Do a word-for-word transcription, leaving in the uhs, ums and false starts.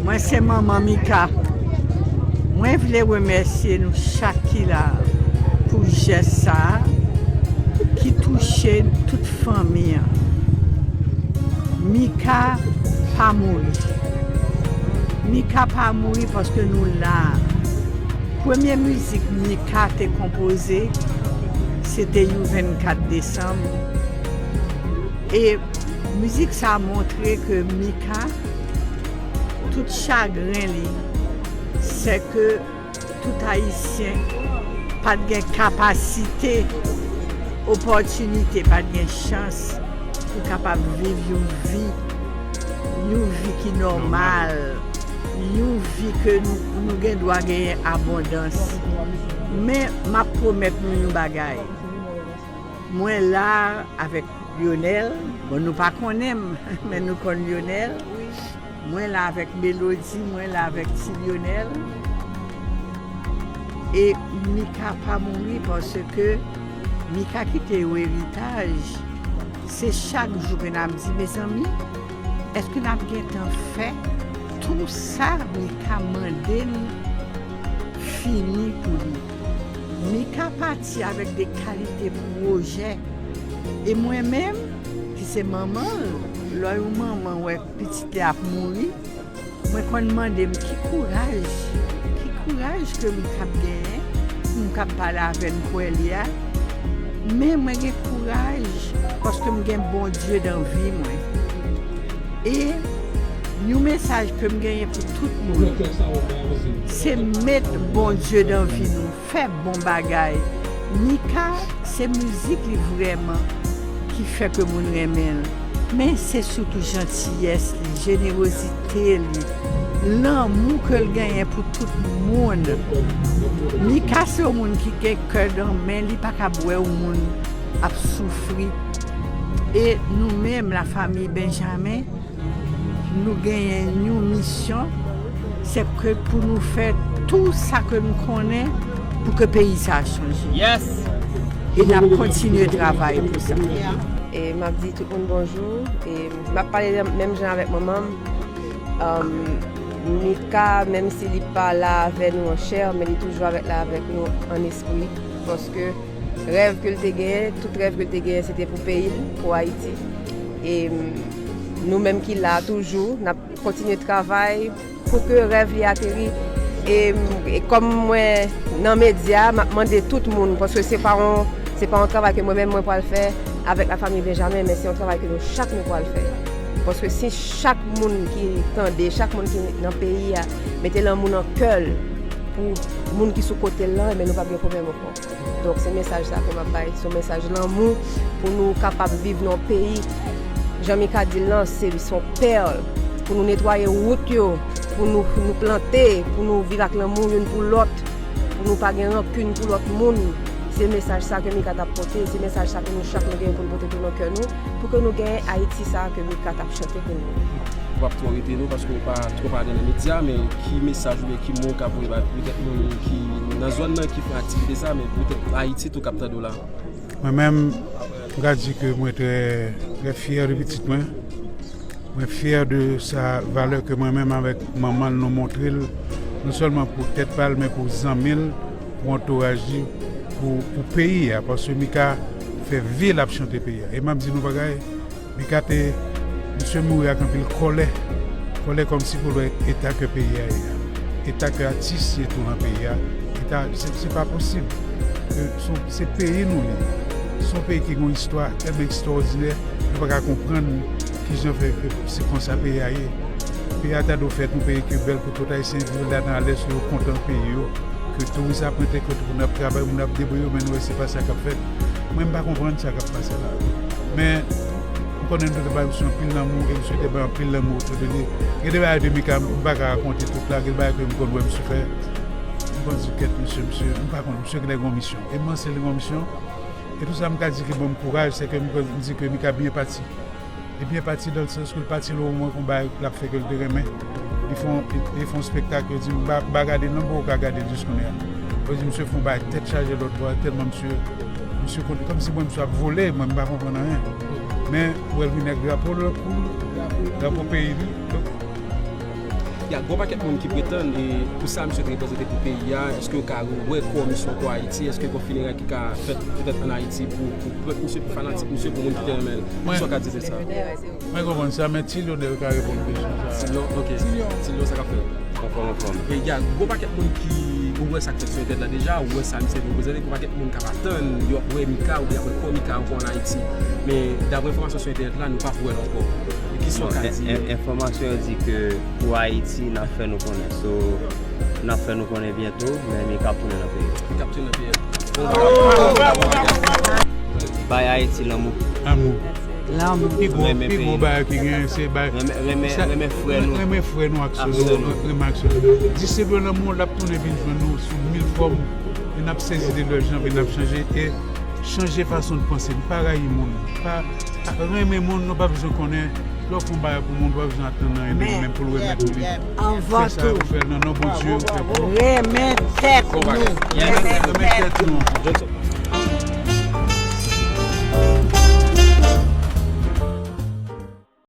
Mwen se manman Mika. Mwen vle remèsye nou chak ki la pou jès sa a ki touche tout fanmi an. Mika pa mouri. Mika pa mouri paske nou la. Premye mizik Mika te konpoze, se te You vennkat desanm. E mizik sa a montre ke Mika, tout chagren li, se ke tout Ayisyen pa t gen kapasite, opòtinite, pa t gen chans pou kapab viv yon vi, yon vi ki nòmal, yon vi ke nou, nou gen dwa genyen abondans. Men m ap pwomèt nou yon bagay. Mwen la avèk Lionel. Bon, nou pa konnen m, men nou konn Lionel. Mwen la avèk Melody, mwen la avèk Ti Lionel. E Mika pa mouri paske Mika kite yon eritaj. Se chak jou ke n ap di, mezanmi, èske n ap gentan fè tou sa Mika mande n fini pou li? Mika pati avèk de kalite pwojè. E mwen menm, ki se manman l, lè yon manman wè pitit li ap mouri, mwen konn mande m ki kouraj, ki kouraj ke m t ap genyen pou m k ap pale avè n pou wè li a. Men mwen gen kouraj paske m gen Bondye dan vi mwen. E yon mesaj ke m genyen pou tout moun, se met Bondye dan vi nou. Fè bon bagay. Mika, se mizik li vrèman ki fè ke moun renmen l. Men se sitou jantiyès li, jenerozite li, lanmou ke l genyen pou tout moun. Mika se yon moun ki gen kè nan men, li pa ka bwè yon moun ap soufri. E nou menm, lafanmi Benjamin, nou genyen yon misyon, se ke pou nou fè tou sa ke nou konnen pou ke peyi sa a chanje. Yes! E n ap kontinye travay pou sa. E m ap di tout moun bonjou. E m ap pale menm jan avèk manman m. Um, Mika, menm si li pa la avè nou an chè, men li toujou avèk la avèk nou an espri. Paske rèv ke l te genyen, tout rèv ke l te genyen, se te pou peyi l, pou Ayiti. E, mm, nou menm ki la toujou, n ap kontinye travay pou ke rèv li ateri. E, mm, e kòm mwen nan medya, m ap mande tout moun, paske se pa yon, se pa yon travay ke mwen menm mwen pral fè avèk lafanmi Benjamin, men se yon travay ke nou chak nou pral fè. Paske si chak moun ki tande, chak moun ki nan peyi a, mete lanmou nan kè l pou moun ki sou kote l lan, ebyen nou p ap gen pwoblèm ankò. Donk, se mesaj sa ke m ap bay. Se yon mesaj lanmou pou nou kapab viv nan yon peyi. Jan Mika di l lan, se, se yon pèl. Pou nou netwaye wout yo, pou nou, nou plante, pou nou viv ak lanmou youn pou lòt, pou nou pa gen rankin pou lòt moun. Se mesaj sa ke Mika t ap pote, se mesaj sa ke nou chak nou gen pou nou pote tou nan kè nou, pou ke nou gen Ayiti sa ke Mika t ap chante pou nou. Ou p ap twò rete non, paske ou pa twò pale nan medya, men ki mesaj oubyen ki mo ou ka voye ba petèt moun ki nan zòn nan ki fè aktivite sa, men petèt Ayiti tou k ap tande w la? Mwen menm, m ka di ke mwen trè, trè fyè de pitit mwen. Mwen fyè de sa valè ke mwen menm avèk manman l nou montre l, non sèlman pou tèt pa l, men pou zanmi l, pou antouraz li, pou, pou peyi a, paske Mika fè vi l ap chante peyi a. E m ap di nou bagay, Mika te, misye mouri ak anpil kòlè. Kòlè kòmsi pou l wè eta ke peyi a ye a. Eta ke atis ye tou nan peyi a. Eta, se, se pa posib. Ke se, se peyi nou li ye. Se yon peyi ki gen yon istwa tèlman ekstwòdinè, nou pa ka konprann kijan fè ke se konsa peyi a ye. Peyi a ta dwe fèt yon peyi ke bèl pou tout Ayisyen viv ladan alèz ke yo kontan peyi yo. Ke touris ap rete kote pou n ap travay, moun ap debouye yo, men nou wè se pa sa k ap fèt. Mwen, m pa konprann sa k ap pase la. Men, m konnen nou te bay misye anpil lanmou, e misye te bay anpil lanmou tou de li. Gen de bagay de Mika, m pa ka rakonte tout la, gen de bagay ke m konn wè misye fè. M konn di kèt misye, misye, m pa konn, misye genlè gen yon misyon. E m panse li gen yon misyon. E tou sa m ka di ki ban m kouraj, se ke m konn, m di ke Mika byen pati. Li byen pati dan le sans ke l pati nan yon moman ke yon bagay l ap fè ke l te renmen. Li fè yon, li, li fè yon spektak, yo di m ba, ba gade l non, m poko ka gade l jis kounye a. Yo di misye fè yon bagay tèt chaje lòt bò a, tèlman misye, misye konn, kòmsi mwen misye ap vole, mwen m pa konprann anyen. Men, ou wè l vini ak drapo l, drapo peyi li. Donk, Ya, gon pakèt moun ki pretann e pou sa misye te reprezante pou peyi a, èske yo ka wè kò misye ankò Ayiti, èske gon fineray ki ka fèt petèt ann Ayiti pou, pou pèp misye, pou fanatik misye, pou moun ki te renmen l? Kisa w ka di de sa? Mwen konprann sa, men Tilio dwe ka reponn kesyon sa. Tilio, ok. Tilio, sa k ap fèt? Anfòm, anfòm. E ya, gon pakèt moun ki, ou wè sa k fèt sou entènèt la deja, ou wè sa misye reprezante, gon pakèt moun k ap atann, y ap wè Mika oubyen y ap wè kò Mika ankò ann Ayiti. Men daprè enfòmasyon sou entènèt la, nou p ap wè l ankò. E kisa w ka di? Enfòmasyon yo di ke pou Ayiti, n ap fè nou konnen. So, n ap fè nou konnen byento, men Mika ap tounen nan peyi. Mika ap tounen nan peyi. Bay Ayiti lanmou. Lanmou. Lanmou. Pi gwo, pi gwo bagay ki gen, se bay. Renmen frè nou. Renmen frè nou ak sè nou. Renmen ak sè nou. Distribye lanmou, l ap tounen vin jwenn nou sou mil fòm. E n ap sezi de lè jan, e n ap chanje. E chanje fason de panse. Pa rayi moun. Pa renmen moun, nou pa bezwen konnen. Lè w fè yon bagay pou moun, ou pa bezwen atann anyen de li menm pou l remèt ou li. Fè sa pou fè l nan non Bondye, ou fè pou. Renmen tèt nou. Renmen tèt nou.